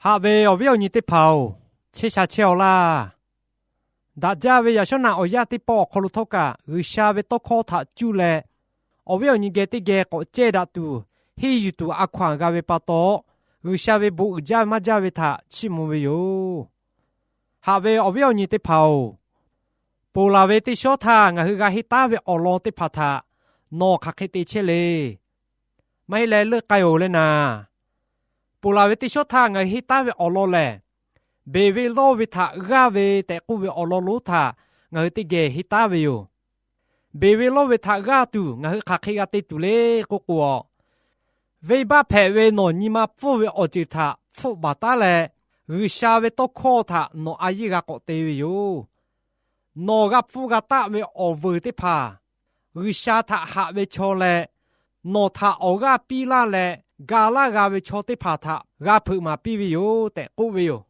Haꞈ ve awˬ viˉ awˬ nyi teˇ hpaˍ-oˬ, chehˇ sha chehˇ-aw laˇ. Daꞈ jaˇ ve yaꞈ shawˉ naꞈ awˬ yanˇ teˇ pawˆ awˬ hk'aw lo htawˇ kaꞈ, G'uiˬsha ve tawˇ hkawˇ htaꞈ cuˇ leh, awˬ viˉ awˬ nyi geh teˇ geh k'awꞈ cehˇ daꞈ tuˬ, henˇ yuˬ tuˬ a hkaw-anˬ g'a ve pa taw, G'uiˬsha ve bon uiˍ jaˇ maˇ jaˇ ve htaꞈ chiˇ mvuh ve yoˬ. Haꞈ ve awˬ viˉ awˬ nyi teˇ hpaˍ-oˬ, ponˬ laˬ ve teˇ shawˉ htaˇ ngaˬ hui g'a henˇ taˉ ve awˬ lawn teˇ hpaˍ htaꞈ nawˬ hk'aˬ hk'e te chehˇ le. Maˇ heˆ leh leuˆ k'ai-oˬ leh naˍ, ponˬ laˬ ve teˇ shawˉ htaˇ ngaˬ hui henˇ taˉ ve awˬ lawn lehˬ, beˬ ve lawˇ ve htaꞈ g'aˇ ve tehꞈ k'oˆ ve awˬ lawn lonˉ htaꞈ ngaˬ hui teˇ geh henˇ taˉ ve yoˬ. Beˬ ve lawˇ ve htaꞈ g'aˇ tuˬ ngaˬ hui hk'aˬ hk'e g'a te tuˬ le k'oˆ k'o, venˇbaˆ hpehꞈ ve nawˬ nyi ma pfuhˇ ve awˬ ceuˬ htaꞈ hpfuhˆ baˬ taˉ leh, G'uiˬsha ve tawˇ hkawˇ htaꞈ nawˬ a yeˇ g'a k'awꞈ te ve yoˬ. Nawˬ g'a pfuhˇ g'a taˆ ve awˬ veuˬ teˇ hpaˍ, G'uiˬsha htaꞈ haꞈ ve chaw leh, nawˬ htaꞈ awˬ g'aˇ piˇ laˇ leh ga laˇ g'a ve chaw teˇ hpaˍ htaꞈ g'a hpeuꞈ maˍ piˇ ve yoˬ tehꞈ k'oˆ ve yoˬ.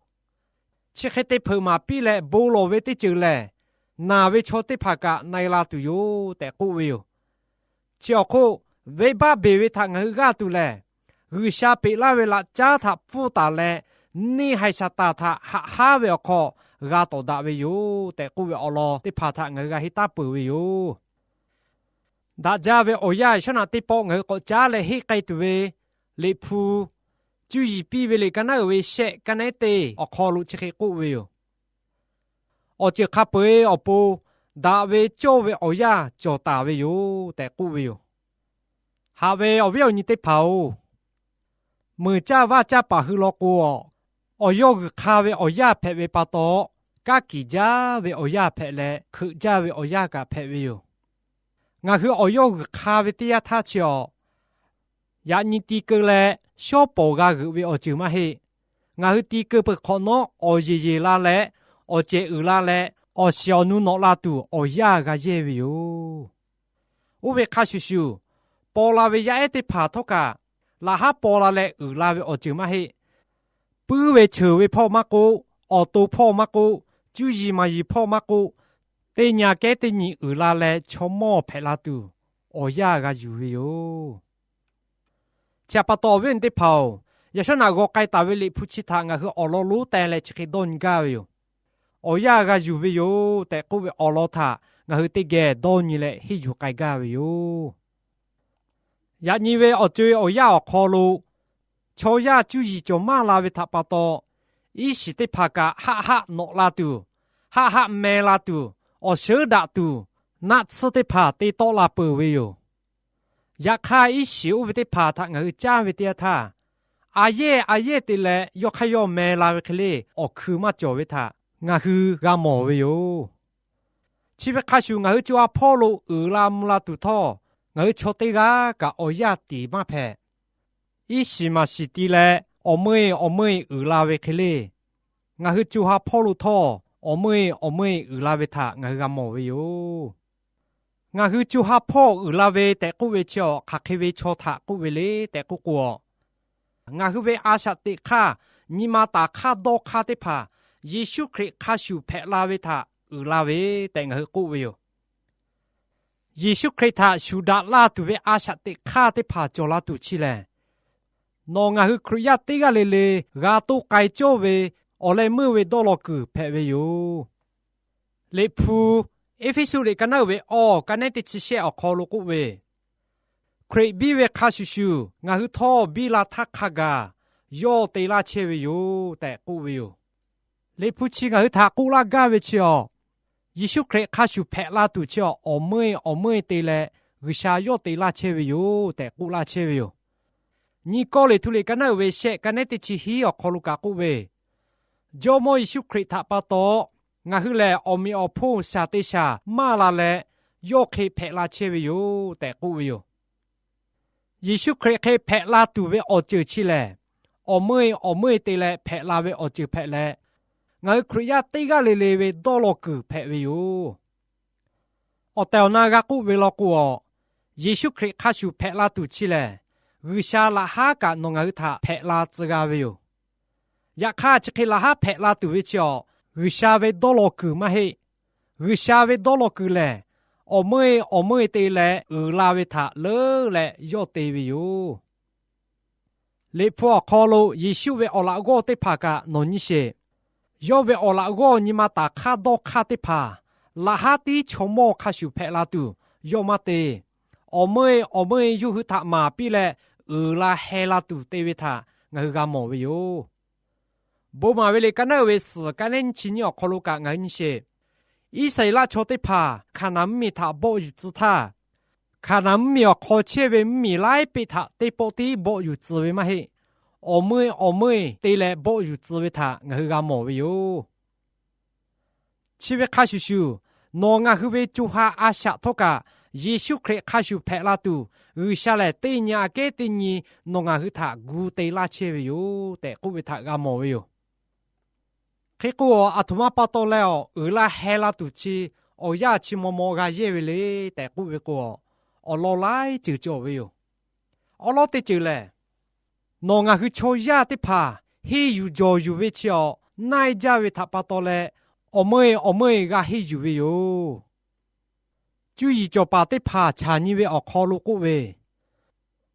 Chi hk'e te hpeuꞈ maˍ piˇ leh bon lawˬ ve teˇ ceuˬ lehˬ, naˬ ve chaw teˇ hpaˍ kaꞈ na-e la tuˬ yoˬ tehꞈ k'oˆ ve yoˬ. Chi awˬ hk'oˆ, venˇbaˆ beˬ ve htaꞈ ngaˬ hui g'aˇ tuˬ lehˬ, G'uiˬsha peꞈ laˇ ve laꞈ caˉ htaꞈ pfuhˇ taˍ leh, neˇ haiˬ Saˍtanˍ htaꞈ haꞈ haˉ ve awˬ hk'aw g'a tawˍ daꞈ ve yoˬ tehꞈ k'oˆ ve awˬ lawn teˇ hpaˍ htaꞈ ngaˬ hui g'a henˇ taˉ peuˬ ve yoˬ. Daꞈ jaˇ ve awˬ yanˇ shawˉ naꞈ teˇ pawˆ ngaˬ hui k'awꞈ caˉ leh henˇ k'ai tuˬ ve Liꞈ hpu, cuˇ yiˍ piˇ ve liꞈ ka naˉ uiˍ ve shehˆ ka nehˉ teˇ awˬ hk'aw lo chi hk'e k'oˆ ve yoˬ. Awˬ ceuˬ hk'a peu-eˬ awˬ pon daꞈ ve cawˇ ve awˬ yanˇ cawˬ taˍ ve yoˬ tehꞈ k'oˆ ve yoˬ. Haꞈ ve awˬ viˉ awˬ nyi teˇ hpaˍ-oˬ, meuˬ caˇ vaˇ caˇ paˍ hui law k'o, awˬ yawˇ g'uiˬ hk'a ve awˬ yanˇ hpehꞈ ve pa taw, kaˉ kiˬ jaˇ ve awˬ yanˇ hpehꞈ leh, hkeuꞈ jaˇ ve awˬ yanˇ kaꞈ hpehꞈ ve yoˬ. Ngaˬ hui awˬ yawˇ g'uiˬ hk'a ve teˇ yanˇ htaˇ chi awˬ, yaꞈ nyi ti keu leh shawˉ pawˍ g'a g'euꞈ ve awˬ ceuˬ maˇ heˆ. Ngaˬ hui ti keu peuˬ hk'awꞈ nawˉ awˬ yeˬ yeˬ la leh, awˬ cehˬ uiˍ la leh, awˬ shiˍ awˬ nu nawꞈ la tuˬ awˬ yanˇ g'a yehˇ ve yoˬ. Oˇ ve hk'a shuˍ shuˍ, paw la ve yaˇ ehˉ teˇ hpaˍ htawˇ kaꞈ, laꞈ haˉ paw la leh uiˍ la ve awˬ ceuˬ maˇ heˆ. Puiˉ ve cheuˬ ve hpawˇ maˇ k'oˆ, awˬ to hpawˇ maˇ k'oˆ, cuˇ yiˍ maˍ yiˍ hpawˇ maˇ k'oˆ, teˇ nyi kehˉ teˇ nyi uiˍ la leh chaw mawˇ hpehꞈ la tuˬ, awˬ yanˇ g'a yuˬ ve yoˬ. Chi htaꞈ pa taw awˬ viˉ awˬ nyi teˇ hpaˍ-oˬ, yaꞈ shawˉ naꞈ g'aw k'ai taˍ ve Liꞈ hpu chi htaꞈ ngaˬ hui awˬ lawn lonˉ teh leh chi hk'e dawˇ nyi gaˇ ve yoˬ. Awˬ yanˇ g'a yuˬ ve yoˬ tehꞈ k'oˆ ve awˬ lawn htaꞈ ngaˬ hui teˇ geh dawˇ nyi leh henˇ yuˬ k'ai gaˇ ve yoˬ. Yaꞈ nyi ve awˬ co-e awˬ yanˇ awˬ hk'aw lo, chaw yaˇ cuˇ yiˍ cawˬ maˇ la ve htaꞈ pa taw, iˉ shiˍ teˇ hpaˍ kaꞈ haˆ haˆ nawꞈ la tuˬ, haˆ haˆ meh la tuˬ, awˬ sheuˉ daꞈ tuˬ, naˆ tsuhˇ teˇ hpaˍ te tawˆ la peuˬ ve yoˬ. Yaꞈ hk'aˇ, iˉ shiˍ oˇ ve teˇ hpaˍ htaꞈ ngaˬ hui caˇ ve teˇ yanˇ htaˇ, a yehˇ a yehˇ te leh yawˇ hk'aˇ yawˇ meh la ve hk'e le awˬ hkui maˇ cawˬ ve htaꞈ ngaˬ hui g'a mawˬ ve yoˬ. Chi ve hk'a shuˍ, ngaˬ hui co ha hpawˇ lo uiˍ la mvuh la tuˬ htawˇ, ngaˬ hui chaw teˇ g'aˇ kaꞈ awˬ yanˇ tiˍ maˇ hpehꞈ. Iˉ shiˍ maˍ shiˍ ti leh awˬ meuˇ-e awˬ meuˇ-e uiˍ la ve hk'e le, ngaˬ hui co ha hpawˇ lo htawˇ awˬ meuˇ-e awˬ meuˇ-e uiˍ la ve htaꞈ ngaˬ hui g'a mawˬ ve yoˬ. Ngaˬ hui co ha hpawˇ uiˍ la ve tehꞈ k'oˆ ve chi awˬ hk'aˬ hk'e ve chaw htaꞈ k'oˆ ve le tehꞈ k'oˆ k'o, ngaˬ hui ve a shaꞈ teꞈ hk'aˇ, nyi ma taˍ hk'aˇ dawˇ hk'aˇ teˇ hpaˍ Yeˍsuˆ Hkriꞈ hk'a shuˍ hpehꞈ la ve htaꞈ uiˍ la ve tehꞈ ngaˬ hui k'oˆ ve yoˬ. Yeˍsuˆ Hkriꞈ htaꞈ shuˍ daꞈ laˇ tuˬ ve a shaꞈ teꞈ hk'aˇ teˇ hpaˍ cawˬ la tuˬ chi lehˬ, nawˬ ngaˬ hui Hkriꞈ yaˇ teˇ g'aˇ le le g'a toˇ k'ai cawˇ ve awˬ leh meuˇ ve dawˇ law kuiˬ hpehꞈ ve yoˬ. Liꞈ hpu Eˇfeˇsuꞈ liꞈ ka naˉ uiˍ ve awˬ ka nehˉ teˇ chi shehˆ awˬ hk'aw lo k'oˆ ve, Hkriꞈ biˇ ve hk'a shuˍ shuˍ ngaˬ hui htawˇ biˇ la htaˇ hk'a gaˬ yawˇ te laˇ chehˇ ve yoˬ tehꞈ k'oˆ ve yoˬ. Liꞈ hpu chi ngaˬ hui htaꞈ k'oˆ laˇ gaˇ ve chi awˬ, Yeˍsuˆ Hkriꞈ hk'a shuˍ hpehꞈ la tuˬ chi awˬ, awˬ meuˇ-e awˬ meuˇ-e te leh G'uiˬsha yawˇ te laˇ chehˇ ve yoˬ tehꞈ k'oˆ laˇ chehˇ ve yoˬ. Nyi Kawˇrenˍhtuˆ liꞈ ka naˉ uiˍ ve shehˆ ka nehˉ teˇ chi hiˉ awˬ hk'aw lo kaꞈ k'oˆ ve, Jawˇmawˇ Yeˍsuˆ Hkriꞈ htaꞈ pa taw, ngaˬ hui lehˬ awˬ meꞈ awˬ hponˇ shaˍ te shaˍ maˇ la leh, yawˇ hk'e hpehꞈ la chehˇ ve yoˬ tehꞈ k'oˆ ve yoˬ. Yeˍsuˆ Hkriꞈ hk'e hpehꞈ la tuˬ ve awˬ ceuˬ chi lehˬ, awˬ meuˇ-e awˬ meuˇ-e te leh hpehꞈ la ve awˬ ceuˬ hpehꞈ leh, ngaˬ hui Hkriꞈ yaˇ teˇ g'aˇ le le ve dawˇ law kuiˬ hpehꞈ ve yoˬ. Awˬ tehˬ awˬ na g'a k'oˆ ve law k'o, Yeˍsuˆ Hkriꞈ hk'a shuˍ hpehꞈ la tuˬ chi lehˬ, G'uiˬsha laꞈ haˉ kaꞈ nawˬ ngaˬ hui htaꞈ hpehꞈ la tcuh g'a ve yoˬ. Yaꞈ hk'aˇ, chi hk'e laꞈ haˉ hpehꞈ la tuˬ ve chi awˬ, G'uiˬsha ve dawˇ law kuiˬ maˇ heˆ. G'uiˬsha ve dawˇ law kuiˬ lehˬ, awˬ meuˇ-e awˬ meuˇ-e te leh uiˍ la ve htaꞈ leuˉ leh yawˇ te ve yoˬ. Liꞈ hpu awˬ hk'aw lo Yeˍsuˆ ve awˬ laꞈ g'awˇ teˇ hpaˍ kaꞈ nawˬ nyi sheˍ. Yawˇ ve awˬ laꞈ g'awˇ nyi ma taˍ hk'aˇ dawˇ hk'aˇ teˇ hpaˍ, laꞈ haˉ tiˉ chaw mawˇ hk'a shuˍ hpehꞈ la tuˬ yawˇ maˇ te. Awˬ meuˇ-e awˬ meuˇ-e yawˇ hui htaꞈ maˍ piˇ leh, uiˍ la heh la tuˬ te ve htaꞈ ngaˬ hui g'a mawˬ ve yoˬ. Bon maˍ ve liꞈ ka naˉ uiˍ ve suhˍ ka neˉ nyiˇ chi nyiˇ awˬ hk'aw lo kaꞈ ngaˬ hui nyi sheˍ. Iˉsaˍreˍlaˆ chaw teˇ hpaˍ Hkaˍnanˍ mvuhˇmiˬ htaꞈ bawˆ yuˬ tcuh htaˇ, Hkaˍnanˍ mvuhˇmiˬ awˬ hk'aw chehˇ ve mvuhˇmiˬ laiˉ peˆ htaꞈ teˇ pawˆ tiˉ bawˆ yuˬ tcuh ve maˇ heˆ. Awˬ meuˇ-e awˬ meuˇ-e te leh bawˆ yuˬ tcuh ve htaꞈ ngaˬ hui g'a mawˬ ve yoˬ. Chi ve hk'a shuˍ shuˍ, nawˬ ngaˬ hui ve co ha a shaꞈ htawˇ kaꞈ, Yeˍsuˆ Hkriꞈ hk'a shuˍ hpehꞈ la tuˬ, G'uiˬsha lehˬ teˇ nyi aꞈ kehˉ teˇ nyi nawˬ ngaˬ hui htaꞈ gu te laˇ chehˇ ve yoˬ tehꞈ k'oˆ ve htaꞈ g'a mawˬ ve yoˬ. Hk'e k'o, aˬ htoꞈ ma pa taw leh awˬ uiˍ la heh la tuˬ chi awˬ yanˇ chi maw maw g'a yehˇ ve le tehꞈ k'oˆ ve k'o, awˬ lawn laiˉ ceuˬ cawˬ ve yoˬ. Awˉ lawˉ teˇ ceuˬ lehˬ, nawˬ ngaˬ hui chaw yaˇ teˇ hpaˍ henˇ yuˬ jawˬ yuˬ ve chi awˬ naiˇ jaˇ ve htaꞈ pa taw leh, awˬ meuˇ-e awˬ meuˇ-e g'a henˇ yuˬ ve yoˬ. Cuˇ yiˍ cawˬ paˍ teˇ hpaˍ chaˬ nyi ve awˬ hk'aw lo k'oˆ ve,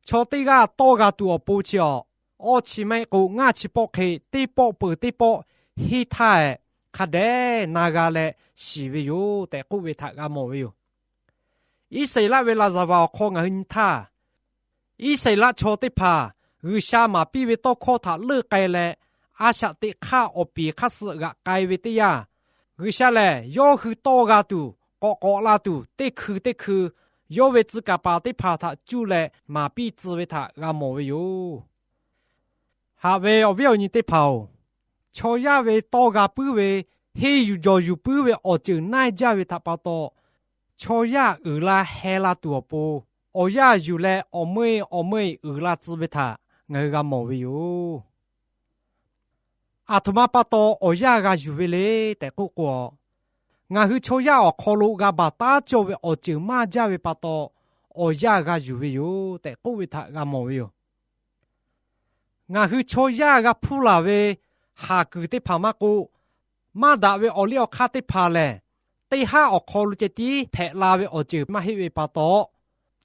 chaw teˇ g'aˇ tawˇ g'a tuˬ awˬ pon chi awˬ, awˇ chi maˇ heˆ k'o ngaˇ chi pawˆ hk'e teˇ pawˆ peuˬ teˇ pawˆ henˇ htaˇ ehˍ, hk'a dehꞈ na g'a leh shiˍ ve yoˬ tehꞈ k'oˆ ve htaꞈ g'a mawˬ ve yoˬ. Iˉsaˍreˍlaˆ ve laˍzaˍvaˍ awˬ hk'aw ngaˬ hui nyi htaˇ, Iˉsaˍreˍlaˆ chaw teˇ hpaˍ G'uiˬsha maˍ piˇ ve tawˇ hkawˇ htaꞈ leuˆ k'ai leh, a shaꞈ teꞈ hk'aˇ awˬ piˍ hk'aˇ suh g'aꞈ k'ai ve teˇ yanˇ, G'uiˬsha lehˬ yawˇ hui tawˇ g'a tuˬ, k'awꞈ k'awꞈ la tuˬ teˇ hkui teˇ hkui, yawˇ ve tcuh kaˍ paˍ teˇ hpaˍ htaꞈ cuˇ leh maˍ piˇ tcuh ve htaꞈ g'a mawˬ ve yoˬ. Haꞈ ve awˬ viˉ awˬ nyi teˇ hpaˍ-oˬ, chaw yaˇ ve tawˇ g'a puiˉ ve, henˇ yuˬ jawˬ yuˬ puiˉ ve awˬ ceuˬ naiˇ jaˇ ve htaꞈ pa taw, chaw yaˇ uiˍ la heh la tuˬ awˬ pon, awˬ yanˇ yuˬ leh awˬ meuˇ-e awˬ meuˇ-e uiˍ la tcuh ve htaꞈ ngaˬ hui g'a mawˬ ve yoˬ. Aˬ htoꞈ ma pa taw awˬ yanˇ g'a yuˬ ve le tehꞈ k'oˆ k'o, ngaˬ hui chaw yaˇ awˬ hk'aw lo g'a baˬ taˉ cawˇ ve awˬ ceuˬ maˇ jaˇ ve pa taw, awˬ yanˇ g'a yuˬ ve yoˬ tehꞈ k'oˆ ve htaꞈ g'a mawˬ ve yoˬ. Ngaˬ hui chaw yaˇ g'a hpuˇ laˬ ve haˍ kuiˬ teˇ hpaˍ maˇ k'oˆ, maˇ daꞈ ve awˬ liˇ awˬ hk'aˇ teˇ hpaˍ lehˬ, teˇ haˉ awˬ hk'aw lo ceh tiˉ hpehꞈ la ve awˬ ceuˬ maˇ heˆ ve pa taw,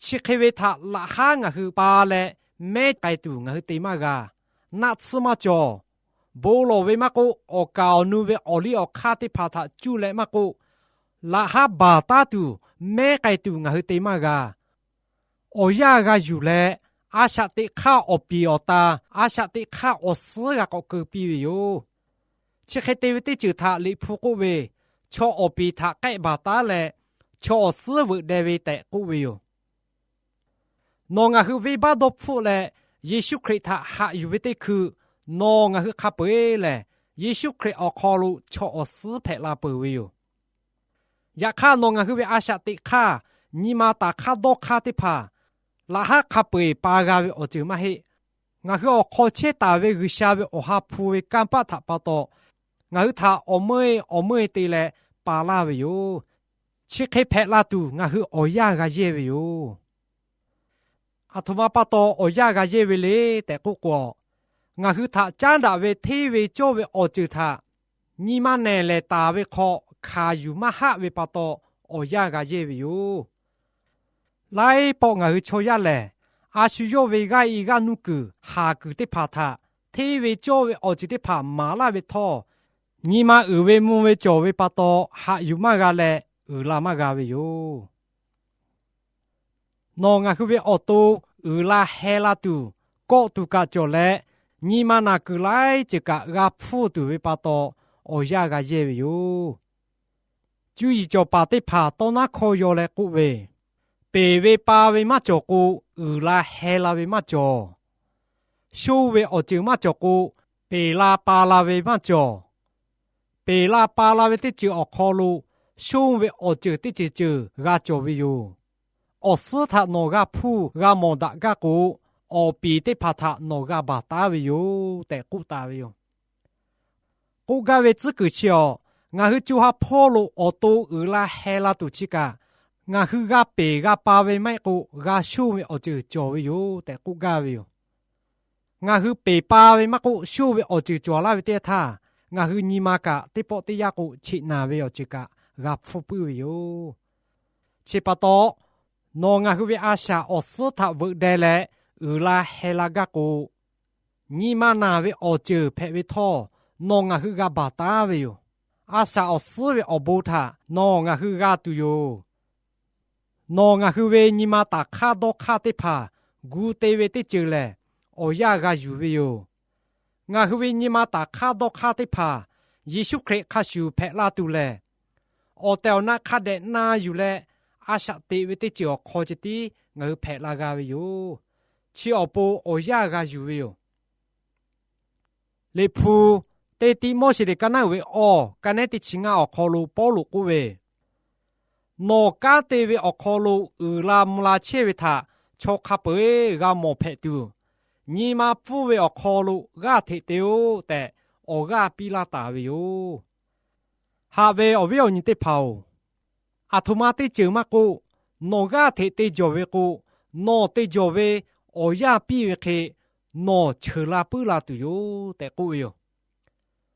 chi hk'e ve htaꞈ laꞈ haˉ ngaˬ hui pa leh mehˉ k'ai tuˬ ngaˬ hui te maˇ g'a. Naˆ tsuhˇ maˇ cawˬ. Bon lawˬ ve maˇ k'oˆ, awˬ kaˍ awˬ nu ve awˬ liˇ awˬ hk'aˇ teˇ hpaˍ htaꞈ cuˇ leh maˇ k'oˆ, laꞈ haˉ baˬ taˉ tuˬ, mehˉ k'ai tuˬ ngaˬ hui te maˇ g'a. Awˬ yanˇ g'a yuˬ leh, a shaꞈ teꞈ hk'aˇ awˬ piˍ awˬ ta, a shaꞈ teꞈ hk'aˇ awˬ suhˉ g'a k'awꞈ keu piˇ ve yoˬ. Chi hk'e te ve teˇ ceuˬ htaꞈ Liꞈ hpu k'oˆ ve, chaw awˬ piˍ htaꞈ k'ehˆ baˬ taˉ leh, chaw awˬ suhˉ veuꞈ deh ve tehꞈ k'oˆ ve yoˬ. Nawˬ ngaˬ hui venˇbaˆ dawˇ hpfuhˆ leh, Yeˍsuˆ Hkriꞈ htaꞈ haꞈ yuˬ ve teˇ hkui, nawˬ ngaˬ hui hk'a peu-eˬ lehˬ, Yeˍsuˆ Hkriꞈ awˬ hk'aw lo chaw awˬ suhˉ hpehꞈ la peuˬ ve yoˬ. Yaꞈ hk'aˇ, nawˬ ngaˬ hui ve a shaꞈ teꞈ hk'aˇ nyi ma taˍ hk'aˇ dawˇ hk'aˇ teˇ hpaˍ, laꞈ haˉ hk'a peu-eˬ pa g'a ve awˬ ceuˬ maˇ heˆ. Ngaˬ hui awˬ hk'aw chehˇ taˍ ve G'uiˬsha ve awˬ ha hpu ve kanˇ paˆ htaꞈ pa taw, ngaˬ hui htaꞈ awˬ meuˇ-e awˬ meuˇ-e te leh pa laˇ ve yoˬ. Chi hk'e hpehꞈ la tuˬ ngaˬ hui awˬ yanˇ g'a yehˇ ve yoˬ. Aˬ htoꞈ ma pa taw awˬ yanˇ g'a yehˇ ve le tehꞈ k'oˆ k'o, ngaˬ hui htaꞈ caˉ daꞈ ve hteˇ ve cawˇ ve awˬ ceuˬ htaꞈ nyi ma nehˬ lehˬ taˍ ve hk'aw hkanˍ yuˬ maˇ haˆ ve pa taw, awˬ yanˇ g'a yehˇ ve yoˬ. Laiˉ pawˆ ngaˬ hui chaw yaˇ lehˬ, a shu yawˇ ve g'aˇ e g'aˇ nuˇ kuiˬ haˍ kuiˬ teˇ hpaˍ htaꞈ hteˇ ve cawˇ ve awˬ ceuˬ teˇ hpaˍ maˍ laˇ ve htawˇ, nyi ma uiˍ ve mvuh ve cawˬ ve pa taw haꞈ yuˬ maˇ g'a leh uiˍ la maˇ g'a ve yoˬ. Nawˬ ngaˬ hui ve awˬ to uiˍ la heh la tuˬ, kawˆ tuˬ kaꞈ cawˬ leh, nyi ma naˬ kuiˬ laiˉ ceuˬ kaꞈ g'a hpfuhˇ tuˬ ve pa taw, awˬ yanˇ g'a yehˇ ve yoˬ. Cuˇ yiˍ cawˬ paˍ teˇ hpaˍ tawˇ naˉ hkawˇ yaw leh k'oˆ ve, peˬ ve pa ve maˇ cawˬ k'o, uiˍ la heh la ve maˇ cawˬ. Shonˇ ve awˬ ceuˬ maˇ cawˬ k'o, peˬ la pa la ve maˇ cawˬ. Peˬ la pa la ve teˇ ceuˬ awˬ hk'aw lo, shonˇ ve awˬ ceuˬ teˇ ceuˬ ceuˬ g'a cawˬ ve yoˬ. Awˬ suhˉ htaꞈ nawˬ g'a hpuˇ g'a mawˬ daꞈ gaˇ k'o, awˬ piˍ teˇ hpaˍ htaꞈ nawˬ g'a baˬ taˉ ve yoˬ tehꞈ k'oˆ taˍ ve yoˬ. K'oˆ gaˇ ve tcuhˉ kuiˬ chi awˬ, ngaˬ hui co ha hpawˇ lo awˬ to uiˍ la heh la tuˬ chi kaꞈ, ngaˬ hui g'a peˬ g'a pa ve maˇ heˆ k'o, g'a shonˇ ve awˬ ceuˬ cawˬ ve yoˬ tehꞈ k'oˆ gaˇ ve yoˬ. Ngaˬ hui peˬ pa ve maˇ k'oˆ, shonˇ ve awˬ ceuˬ cawˬ laˇ ve teˇ htaˇ, ngaˬ hui nyi ma kaꞈ teˇ pawˆ teˇ yanˇ k'o cheꞈ naˍ ve awˬ ceuˬ kaꞈ g'a hpfuhˇ puiˉ ve yoˬ. Chi pa taw, nawˬ ngaˬ hui ve a shaꞈ awˬ suhˉ htaꞈ veuꞈ deh leh uiˍ la heh la gaˇ k'o, nyi ma naˬ ve awˬ ceuˬ hpehꞈ ve htawˇ, nawˬ ngaˬ hui g'a baˬ taˉ ve yoˬ. A shaꞈ awˬ suhˉ ve awˬ bon htaꞈ nawˬ ngaˬ hui g'a tuˬ yoˬ. Nawˬ ngaˬ hui ve nyi ma taˍ hk'aˇ dawˇ hk'aˇ teˇ hpaˍ gu te ve teˇ ceuˬ lehˬ, awˬ yanˇ g'a yuˬ ve yoˬ. Ngaˬ hui ve nyi ma taˍ hk'aˇ dawˇ hk'aˇ teˇ hpaˍ Yeˍsuˆ Hkriꞈ hk'a shuˍ hpehꞈ la tuˬ lehˬ, awˬ tehˬ awˬ na hk'a dehꞈ na yuˬ leh, a shaꞈ teꞈ ve teˇ ceuˬ awˬ hk'aw ceh tiˉ ngaˬ hui hpehꞈ la g'a ve yoˬ. Chi awˬ pon awˬ yanˇ g'a yuˬ ve yoˬ. Liꞈ hpu te Tiˆmoˉseˍ liꞈ ka naˉ uiˍ ve awˬ ka nehˉ teˇ chi ngaˇ awˬ hk'aw lo Pawˇluꞈ k'oˆ ve, Nawˬ kanˉ te ve awˬ hk'aw lo uiˍ la mvuh la chehˇ ve htaꞈ chaw hk'a peu-eˬ g'a mawˬ hpehꞈ tuˬ, nyi ma pfuhˇ ve awˬ hk'aw lo g'aˇ hteꞈ te-oˆ tehꞈ, awˬ g'aˇ piˇ laˇ taˍ ve yoˬ. Haꞈ ve awˬ viˉ awˬ nyi teˇ hpaˍ-oˬ, aˬ htoꞈ ma teˇ ceuˬ maˇ k'oˆ, nawˬ g'aˇ hteꞈ te jawˬ ve k'o, nawˬ te jawˬ ve awˬ yanˇ piˇ ve hk'e, nawˬ cheuˬ la puiˉ la tuˬ yoˬ tehꞈ k'oˆ ve yoˬ.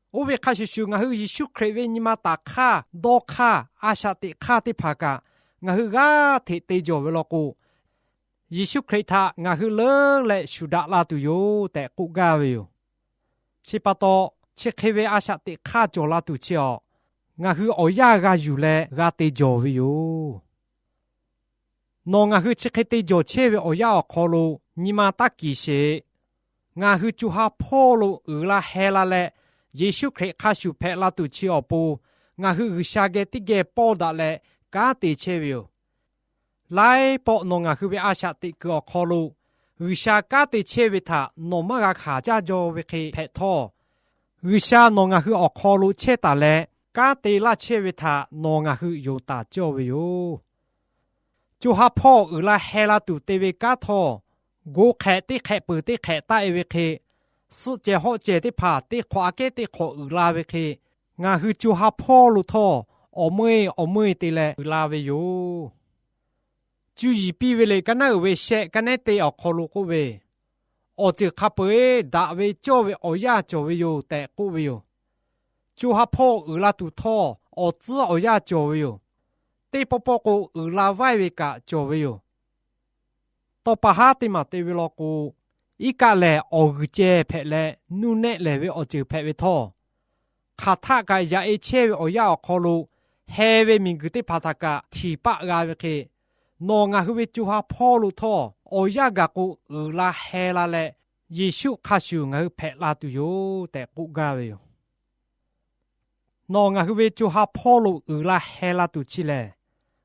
Oˇ ve hk'a shuˍ shuˍ, ngaˬ hui Yeˍsuˆ Hkriꞈ ve nyi ma taˍ hk'aˇ dawˇ hk'aˇ a shaꞈ teꞈ hk'aˇ teˇ hpaˍ kaꞈ ngaˬ hui g'aˇ hteꞈ te jawˬ ve law k'o, Yeˍsuˆ Hkriꞈ htaꞈ ngaˬ hui leuˉ leh shuˍ daꞈ la tuˬ yoˬ tehꞈ k'oˆ gaˇ ve yoˬ. Chi pa taw, chi hk'e ve a shaꞈ teꞈ hk'aˇ cawˬ la tuˬ chi awˬ, ngaˬ hui awˬ yanˇ g'a yuˬ leh g'a te jawˬ ve yoˬ. Nawˬ ngaˬ hui chi hk'e te jawˬ chehˇ ve awˬ yanˇ awˬ hk'aw lo nyi ma taˇ kiˍ sheˍ. Ngaˬ hui co ha hpawˇ lo uiˍ la heh la leh, Yeˍsuˆ Hkriꞈ hk'a shuˍ hpehꞈ la tuˬ chi awˬ pon, ngaˬ hui G'uiˬsha geh teˇ geh pawˇ daꞈ leh kanˉ te chehˇ ve yoˬ. Laiˉ pawˆ nawˬ ngaˬ hui ve a shaꞈ teꞈ kuiˬ awˬ hk'aw lo G'uiˬsha kanˉ te chehˇ ve htaꞈ nawˬ maˇ g'a hkanˍ caˇ jaw ve hk'e hpehꞈ htawˇ, G'uiˬsha nawˬ ngaˬ hui awˬ hk'aw lo chehˇ taˍ leh, kanˉ te laˇ chehˇ ve htaꞈ nawˬ ngaˬ hui yonˍ taˍ cawˇ ve yoˬ. Co ha hpawˇ uiˍ la heh la tuˬ te ve kanˉ htawˇ, go hk'ehꞈ teˇ hk'ehꞈ peuˬ teˇ hk'ehꞈ taˆ e ve hk'e, suhˆ cehˬ hawˆ cehˬ teˇ hpaˍ teˇ hk'awꞈ aꞈ kehˉ teˇ hk'awꞈ uiˍ la ve hk'e, ngaˬ hui co ha hpawˇ lo htawˇ awˬ meuˇ e awˬ meuˇ e te leh uiˍ la ve yoˬ. Cuˇ yiˍ piˇ ve liꞈ ka naˉ uiˍ ve shehˆ ka nehˉ te awˬ hk'aw lo k'oˆ ve, Awˬ ceuˬ hk'a peu-eˬ daꞈ ve cawˇ ve awˬ yanˇ cawˬ ve yoˬ tehꞈ k'oˆ ve yoˬ. Co ha hpawˇ uiˍ la tuˬ htawˇ, awˬ tcuhˉ awˬ yanˇ cawˬ ve yoˬ. Teˇ pawˆ pawˆ k'o, uiˍ la vaiˇ ve kaꞈ cawˬ ve yoˬ. Tawˇ pa haˉ teˇ maˬ te ve law k'o, iˉ kaˆ lehˬ awˬ g'uiˬ ceh hpehꞈ leh nuˇ nehˆ lehˬ ve awˬ ceuˬ hpehꞈ ve htawˇ, hk'aˬ htaˆ kaꞈ yaꞈ e chehˇ ve awˬ yanˇ awˬ hk'aw lo heh ve miˬguiˬ teˇ hpaˍ htaꞈ kaꞈ htiˍ paˆ g'a ve hk'e, nawˬ ngaˬ hui ve co ha hpawˇ lo htawˇ awˬ yanˇ gaˬ k'o uiˍ la heh la leh, Yeˍsuˆ hk'a shuˍ ngaˬ hui hpehꞈ la tuˬ yoˬ tehꞈ k'oˆ gaˇ ve yoˬ. Nawˬ ngaˬ hui ve co ha hpawˇ lo uiˍ la heh la tuˬ chi lehˬ,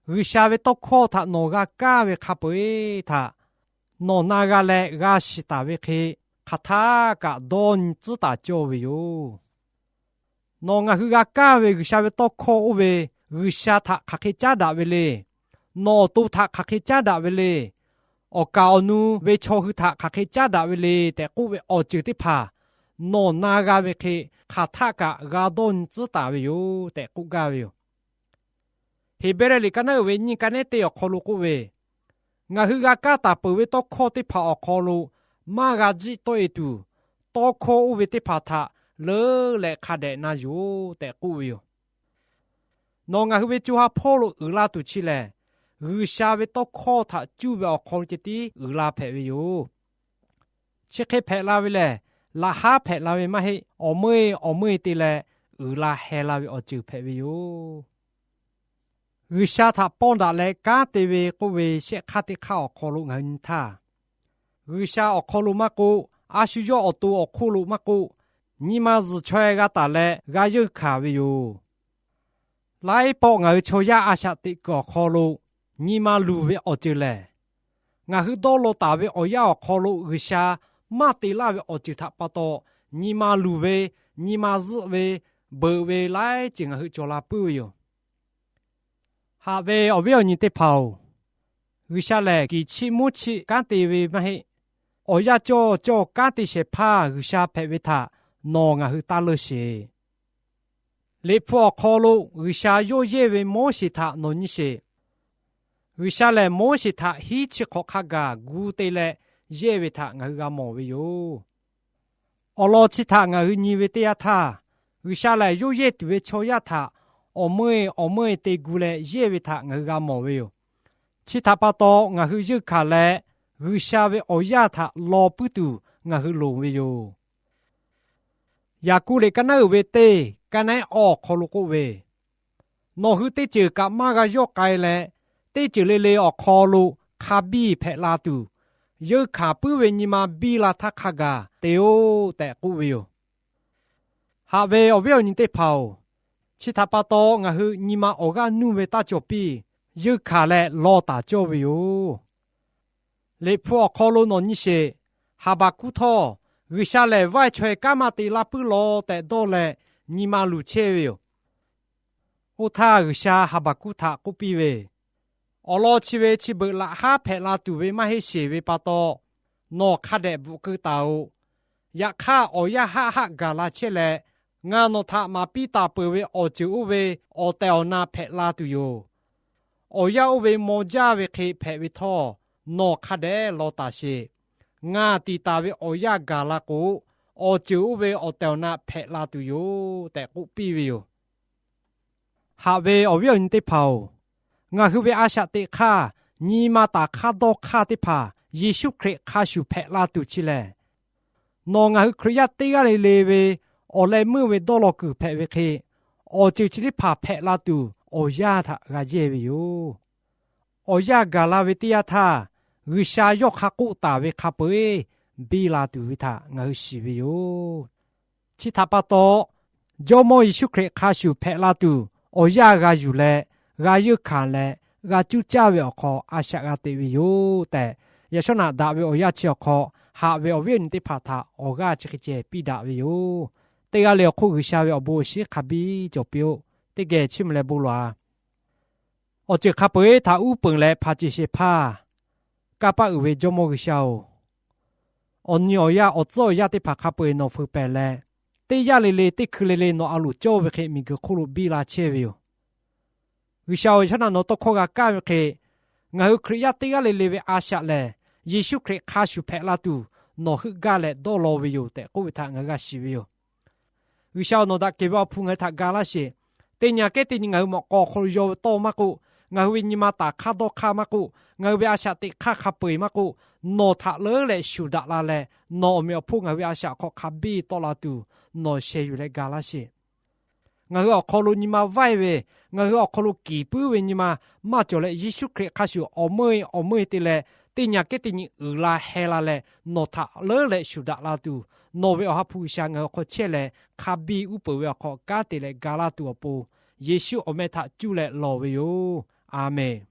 G'uiˬsha ve tawˇ hkawˇ htaꞈ nawˬ g'a kaˇ ve hk'a peu-eˬ htaꞈ nawˬ na g'a leh g'a shiˍ taˍ ve hk'e, hk'aˬ htaˆ kaꞈ dawˇ nyi tcuhˉ taˍ cawˇ ve yoˬ. Nawˬ ngaˬ hui g'a kaˇ ve G'uiˬsha ve tawˇ hkawˇ oˇ ve, G'uiˬsha htaꞈ hk'aˬ hk'e caˉ daꞈ ve le. Nawˬ awˬ to htaꞈ hk'aˬ hk'e caˉ daꞈ ve le. Awˬ kaˍ awˬ nu ve chaw hui htaꞈ hk'aˬ hk'e caˉ daꞈ ve le tehꞈ k'oˆ ve awˬ ceuˬ teˇ hpaˍ nawˬ na g'a ve hk'e, hk'aˬ htaˆ kaꞈ g'a dawˇ nyi tcuhˉ taˍ ve yoˬ tehꞈ k'oˆ gaˇ ve yoˬ. Heˍbrehˇ liꞈ ka naˉ uiˍ ve nyiˇ ka nehˉ teˇ awˬ hk'aw lo k'oˆ ve, Ngaˬ hui g'a kaˇ taˍ peuˬ ve tawˇ hkawˇ teˇ hpaˍ awˬ hk'aw lo maˇ g'a jiˆ tawˆ e tuˬ, tawˇ hkawˇ oˇ ve teˇ hpaˍ htaꞈ leuˉ leh hk'a dehꞈ na yuˬ-oˬ tehꞈ k'oˆ ve yoˬ. Nawˬ ngaˬ hui ve co ha hpawˇ lo uiˍ la tuˬ chi lehˬ, G'uiˬsha ve tawˇ hkawˇ htaꞈ cuˇ ve awˬ hk'aw lo ceh tiˉ uiˍ la hpehꞈ ve yoˬ. Chi hk'e hpehꞈ la ve lehˬ, laꞈ haˉ hpehꞈ la ve maˇ heˆ. Awˬ meuˇ e awˬ meuˇ e te leh uiˍ la heh la ve awˬ ceuˬ hpehꞈ ve yoˬ. G'uiˬsha htaꞈ pawˇ daꞈ leh kanˉ te ve k'oˆ ve shehˆ hk'aˇ teˇ hk'aˇ awˬ hk'aw lo ngaˬ hui nyi htaˇ, G'uiˬsha awˬ hk'aw lo maˇ k'oˆ, a shu yawˇ awˬ to awˬ hk'oˆ lo maˇ k'oˆ, nyi ma zuhˬ chaweh g'a taˍ leh g'a yeunˇ hkanˍ ve yoˬ. Laiˉ pawˆ ngaˬ hui chaw yaˇ a shaꞈ teꞈ kuiˬ awˬ hk'aw lo nyi ma luˬ ve awˬ ceuˬ lehˬ, ngaˬ hui dawˇ law taˍ ve awˬ yanˇ awˬ hk'aw lo G'uiˬsha maˇ te laˇ ve awˬ ceuˬ htaꞈ pa taw, nyi ma luˬ ve, nyi ma zuhˆ ve, beuꞈ ve laiˉ ceuˬ ngaˬ hui cawˬ la puiˉ ve yoˬ. Haꞈ ve awˬ viˉ awˬ nyi teˇ hpaˍ-oˬ, G'uiˬsha lehˬ kiˬ chiˆ muˉ chiˆ kanˉ te ve maˇ heˆ. Awˬ yanˇ cawˇ cawˇ kanˉ te shehˍ hpaˇ G'uiˬsha hpehꞈ ve htaꞈ nawˬ ngaˬ hui taˇ leunˇ sheˍ. Liꞈ hpu awˬ hk'aw lo G'uiˬsha yawˇ yehˇ ve Moˉseˍ htaꞈ nawˬ nyi sheˍ. G'uiˬsha lehˬ Moˉseˍ htaꞈ hiˉ chi hk'awꞈ hk'a gaˬ gu te leh yehˇ ve htaꞈ ngaˬ hui g'a mawˬ ve yoˬ. Awˬ lawn chi htaꞈ ngaˬ hui nyi ve teˇ yanˇ htaˇ, G'uiˬsha lehˬ yawˇ yehˇ tuˬ ve chaw yaˇ htaꞈ awˬ meuˇ e awˬ meuˇ e te gu leh yehˇ ve htaꞈ ngaˬ hui g'a mawˬ ve yoˬ. Chi htaꞈ pa taw, ngaˬ hui yeunˇ hkanˍ leh G'uiˬsha ve awˬ yanˇ htaꞈ law puiˉ tuˬ ngaˬ hui loˍ ve yoˬ. Yaˍkoˆ liꞈ ka naˉ uiˍ ve teˇ, ka naˉ awˇ awˬ hk'aw lo k'oˆ ve, Nawˬ hui teˇ ceuˬ kaꞈ maˇ g'a yawˇ k'ai leh, teˇ ceuˬ le le awˬ hk'aw lo hk'a biˇ hpehꞈ la tuˬ, yeunˇ hkanˍ puiˉ ve nyi ma biˇ la htaˇ hk'a gaˬ te-oˆ tehꞈ k'oˆ ve yoˬ. Haꞈ ve awˬ viˉ awˬ nyi teˇ hpaˍ-oˬ, chi htaꞈ pa taw ngaˬ hui nyi ma awˬ g'aˇ nuˇ ve taˇ cawˬ piˇ, yeunˇ hkanˍ leh law taˍ cawˇ ve yoˬ. Liꞈ hpu awˬ hk'aw lo nawˬ nyi sheˍ, Haˍbaˍkuˆ htawˇ, G'uiˬsha lehˬ vaiˇ chaweh kanˉ maˇ te laˇ puiˉ law tehꞈ dawˇ leh nyi ma luˬ chehˇ ve yoˬ. Oˇ htaˇ G'uiˬsha Haˍbaˍkuˆ htaꞈ k'oˆ piˇ ve, Awˬ lawn chi ve chi beuꞈ laꞈ haˉ hpehꞈ la tuˬ ve maˇ heˆ sheˍ ve pa taw, nawˬ hk'a dehꞈ bvuhꞈ keu taˍ-oꞈ. Yaꞈ hk'aˇ, awˬ yanˇ haˆ haˆ gaˬ la chehˇ leh, ngaˬ nawˬ htaꞈ maˍ piˇ taˍ peuˬ ve awˬ ceuˬ oˇ ve awˬ tehˬ awˬ na hpehꞈ la tuˬ yoˬ. Awˬ yanˇ oˇ ve maw jaˇ ve hk'e hpehꞈ ve htawˇ, nawˬ hk'a dehꞈ law taˍ sheˍ. Ngaˬ tiˍ taˍ ve awˬ yanˇ gaˬ la k'o, awˬ ceuˬ oˇ ve awˬ tehˬ awˬ na hpehꞈ la tuˬ yoˬ tehꞈ k'oˆ piˇ ve yoˬ. Haꞈ ve awˬ viˉ awˬ nyi teˇ hpaˍ-oˬ, ngaˬ hui ve a shaꞈ teꞈ hk'aˇ, nyi ma taˍ hk'aˇ dawˇ hk'aˇ teˇ hpaˍ Yeˍsuˆ Hkriꞈ hk'a shuˍ hpehꞈ la tuˬ chi lehˬ, nawˬ ngaˬ hui Hkriꞈ yaˇ teˇ g'aˇ le le ve awˬ leh meuˇ ve dawˇ law kuiˬ hpehꞈ ve hk'e, awˬ ceuˬ chi teˇ hpaˍ hpehꞈ la tuˬ awˬ yanˇ htaꞈ g'a yehˇ ve yoˬ. Awˬ yanˇ gaˬ la ve teˇ yanˇ htaˇ, G'uiˬsha yawˇ hk'a k'oˆ taˍ ve hk'a peu-eˬ biˇ la tuˬ ve htaꞈ ngaˬ hui shiˍ ve yoˬ. Chi htaꞈ pa taw, Jawˇmawˇ Yeˍsuˆ Hkriꞈ hk'a shuˍ hpehꞈ la tuˬ awˬ yanˇ g'a yuˬ leh, g'a yeunˇ hkanˍ leh, g'a cuˇ caˇ ve awˬ hk'aw a shaꞈ g'a teꞈ ve yoˬ tehꞈ, yaꞈ shawˉ naꞈ daꞈ ve awˬ yanˇ chi awˬ hk'aw haꞈ ve awˬ viˉ awˬ nyi teˇ hpaˍ htaꞈ awˬ g'aˇ chi hk'e ceh piˇ daꞈ ve yoˬ. Teˇ g'aˇ le awˬ hk'oˆ G'uiˬsha ve awˬ bon awˬ shinˉ hk'a biˇ cawˬ piˇ-oˆ. Teˇ geh chiˇ mvuh leh bon lawˬ-a. Awˬ ceuˬ hk'a peu-eˬ htaꞈ uˉ peunˍ leh hpanˍ ceˬ shehˍ hpaˇ, kanˇ paˆ uiˍ ve Jawˇmawˇ G'uiˬsha-oˬ, awˬ nyi awˬ yaˇ awˬ tcuhˉ awˬ yaˇ teˇ hpaˍ hk'a peu-eˬ nawˬ feu pehˍ leh, teˇ yanˇ le le teˇ hkui le le nawˬ a loˍ cawˇ ve hk'e miˬguiˬ hk'oˆ lo biˇ la chehˇ ve yoˬ. G'uiˬsha-oˬ, yaꞈ shawˉ naꞈ nawˬ tawˇ hkawˇ g'a kaˇ ve hk'e, ngaˬ hui Hkriꞈ yaˇ teˇ g'aˇ le le ve a shaꞈ lehˬ, Yeˍsuˆ Hkriꞈ hk'a shuˍ hpehꞈ la tuˬ nawˬ heuˆ gaˇ leh dawˇ law ve yoˬ tehꞈ k'oˆ ve htaꞈ ngaˬ hui g'a shiˍ ve yoˬ. G'uiˬsha-oˬ, nawˬ daꞈ kehˬ ve Awˬ hpu ngaˬ hui htaꞈ ga laˇ sheˍ. Teˇ nyi kehˉ teˇ nyi ngaˬ hui mawꞈ k'aw awˬ hk'aw lo yaw ve tawˇ maˇ k'oˆ, ngaˬ hui ve nyi ma taˍ hk'aˇ dawˇ hk'aˇ maˇ k'oˆ, ngaˬ hui ve a shaꞈ teꞈ hk'aˇ hk'a peu-eˬ maˇ k'oˆ, nawˬ htaꞈ leuˉ leh shuˍ daꞈ la leh, nawˬ awˬ meꞈ awˬ hponˇ ngaˬ hui ve a shaꞈ hk'aw hk'a biˇ tawˆ la tuˬ nawˬ sheh yuˬ leh ga laˇ sheˍ. Ngaˬ hui awˬ hk'aw lo nyi ma vaiˇ ve, ngaˬ hui awˬ hk'aw lo kiˍ puiˉ ve nyi ma maˇ cawˬ leh, Yeˍsuˆ Hkriꞈ hk'a shuˍ awˬ meuˇ awˬ meuˇ te leh, teˇ nyi kehˉ teˇ nyi uiˍ la heh la leh, nawˬ htaꞈ leuˉ leh shuˍ daꞈ la tuˬ, nawˬ ve Awˬ ha hpu G'uiˬsha ngaˬ hui awˬ hk'aw chehˇ leh, hk'a biˇ uˉ peunˍ ve awˬ hk'aw kanˉ te leh ga laˇ tuˬ awˬ pon, Yeˍsuˆ awˬ meh htaꞈ cuˇ leh lawˬ ve yoˬ. A menˬ.